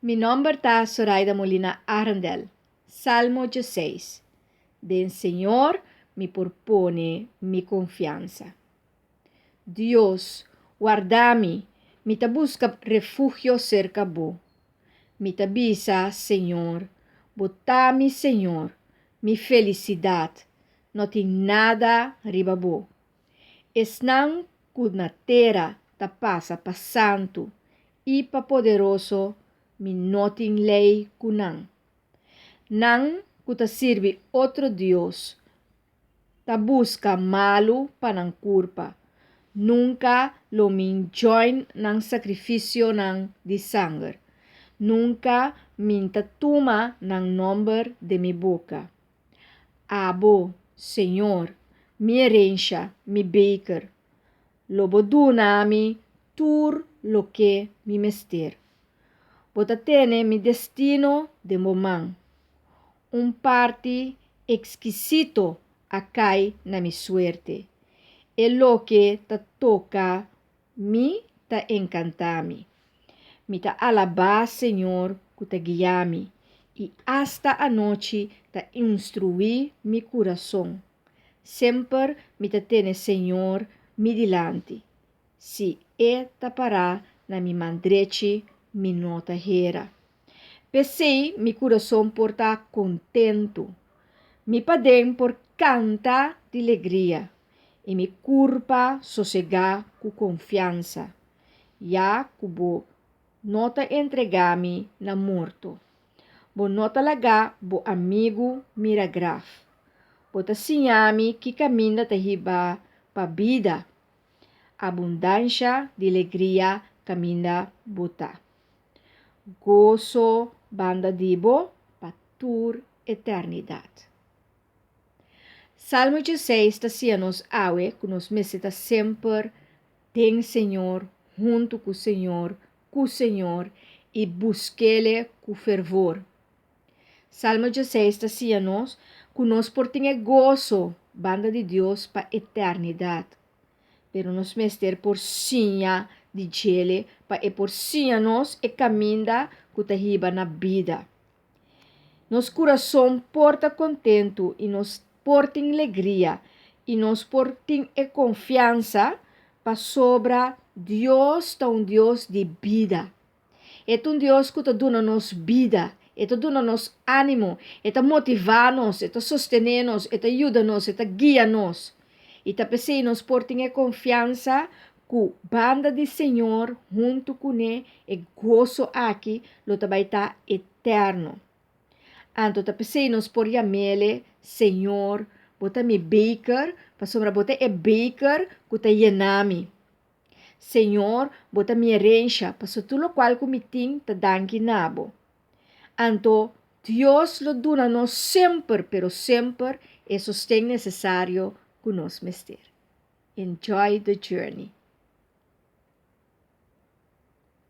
Mi nomber ta Soraida Molina Arendel. Salmo 16. Den Señor mi por pone mi konfiansa. Dios, warda mi, mi ta buska refugio serka bo. Mi ta bisa Señor, Bo ta mi Señor, mi felisidat, no tin nada riba bo. Esnan ku na tera ta pasa pa santu i pa poderoso, mi no tin lei ku nan. Nan ku ta sirbi otro dios ta buska malu pa nan kurpa, nunka lo mi join nan sakrifisionan di sanger, nunka mi n'ta tuma nan nòmber den mi boka. Abo, Señor, mi herensha, mi beker, lo bo duna mi tur loke mi mester. Bo ta tene mi destino den bo man. Un parti ekskisito a kai na mi suerte. E loke ta toka mi ta enkantá mi. Mi ta alabá Señor ku ta guia mi i asta anochi ta instruí mi kurason. Semper mi ta tene Señor mi dilanti. Si E ta pará na mi man drechi, mi no ta hera. P'esei mi kurason por ta kontentu, mi paden por kanta di legria i mi kurpa sosegá ku konfiansa, ya ku bo no ta entregá mi na morto. Bo no ta laga bo amigu mira graf. Bo ta siña mi ki kaminda ta hiba pa bida. Abundansha di legria kaminda bo ta. Goso banda di bo pa tur eternidat. Salmo 16 ta siña nos awe ku nos mester ta semper den Señor, huntu ku Señor, ku Señor i busk'Ele ku fervor. Salmo 16 ta siña nos ku nos por tin e goso banda di Dios pa eternidat. Pero nos mester por siña di djele pa e por siña nos e kaminda ku ta hiba na bida. Nos kurason por ta kontentu i nos por tin legria i nos por tin e konfiansa pasobra Dios ta un Dios di bida. E ta un Dios ku ta duna nos bida, e ta duna nos ánimo, e ta motivá nos, e ta sostené nos, e ta yuda nos, e ta guia nos. I ta p'esei nos por tin e konfiansa ku banda di Señor huntu kuné e goso aki lo ta bai ta eterno. Anto ta p'esei nos por yam'Ele, Señor, bo ta mi beker, pasobra bo ta e beker ku ta yena mi. Señor, bo ta mi herensha, pasobra tur lokual ku mi tin ta danki na bo. Anto Dios lo duna nos semper, pero semper, e sosten nesesario ku nos mester. Enjoy the journey!